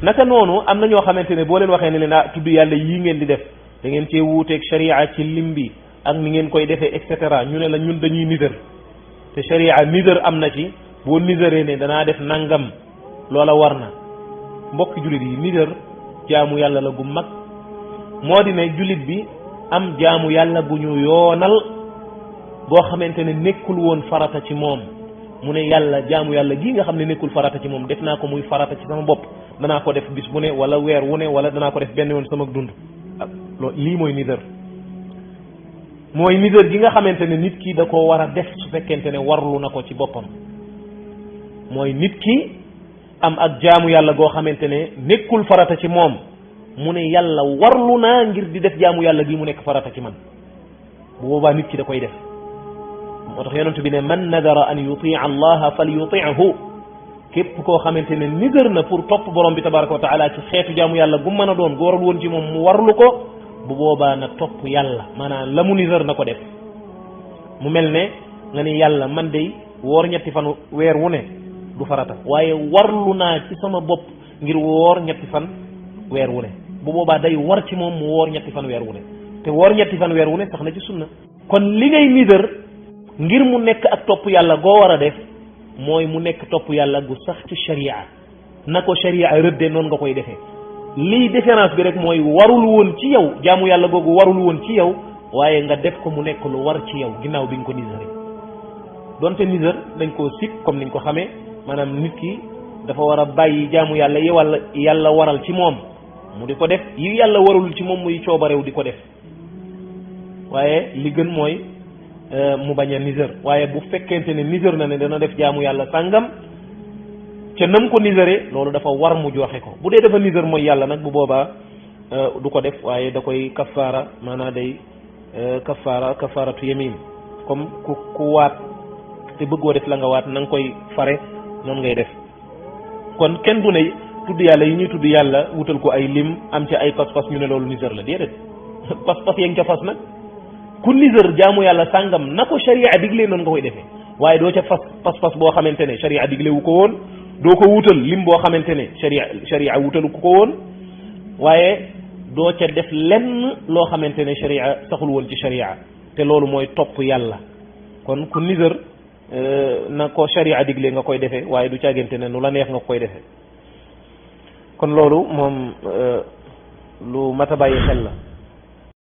naka noonu am na ñoo xamante ne boo leen waxee ne leen tudd yàlla yii ngeen di def da ngeen cee wuuteeg sharia ci lim bi ak ni ngeen koy defee et cetera ñu ne la ñun dañuy nidër te sharia nidër am na ci boo nidëree ne danaa def nangam loola war na mbokki jullit yi nidër jaamu yàlla la gu mag moo di ne jullit bi am jaamu yàlla bu ñu yoonal boo xamante ne nekkul woon farata ci moom mu ne yàlla jaamu yàlla gii nga xam ne nekkul farata ci moom def naa ko muy farata ci sama bopp danaa ko def bis bu ne wala weer wu ne wala danaa ko def benn yoon sama dund lii mooy nidër mooy nidër gi nga xamante ne nit ki da ko war a def su fekkente ne warlu na ko ci boppam mooy nit ki am ak jaamu yàlla goo xamante ne nekkul farata ci moom mu ne yàlla warlu naa ngir di def jaamu yàlla gi mu nekk farata ci man bu boobaa nit ki da koy def moo tax yonent bi ne man nadara an yutia allaha fal yuti'hu képp koo xamante ne nidër na pour topp borom bi tabaraka wa taala ci xeetu jaamu yàlla gu mën a doon gu warul woon ci moom mu warlu ko bu boobaa na topp yàlla maanaam la mu nidër na ko def mu mel ne nga ni yàlla man de woor ñetti fan weer wu ne du farata waaye warlu naa ci sama bopp ngir woor ñetti fan weer wu ne bu boobaa day war ci moom mu woor ñetti fan weer wu ne te woor ñetti fan weer wu ne sax na ci sunna kon li ngay nidër ngir mu nekk ak topp yàlla goo war a def mooy mu nekk topp yàlla gu sax ci sharia na ko sharia rëdde noonu nga koy defee lii différence bi rek mooy warul woon ci yow jaamu yàlla googu warul woon ci yow waaye nga def ko mu nekk lu war ci yow ginnaaw bi nga ko niséré donte nisër dañ koo sib comme niñ ko xamee maanaam nit ki dafa war a bàyyi jaamu yàlla yi wala yàlla waral ci moom mu di ko def yi yàlla warul ci moom muy coobarew di ko def waaye li gën mooy mu bañ a nisër waaye bu fekkente ne nisër na ne dana def jaamu yàlla sàngam ca nam ko nisëree loolu dafa war mu joxe ko bu dee dafa nisër mooy yàlla nag bu boobaa du ko def waaye da koy kafaara maanaam day kafaaratu yamin comme ku waat te bëggoo def la nga waat na nga koy fare noonu ngay def kon kenn du ne tudd yàlla yi ñuy tudd yàlla wutal ko ay lim am ci ay pas-pas ñu ne loolu nisër la déedéet pas-pas yaa ngi ca fas nag ku nisër jaamu yàlla sàngam na ko sharia digle noonu nga koy defee waaye doo ca fas pas-pas boo xamante ne sharia digle wu ko woon doo ko wutal lim boo xamante ne sharia wutalu ko woon waaye doo ca def lenn loo xamante ne sharia saxul woon ci sharia te loolu mooy topp yàlla kon ku nisër na ko sharia digle nga koy defee waaye du caagante ne nu la neex nga koy defee kon loolu moom lu mat a bàyyi xel la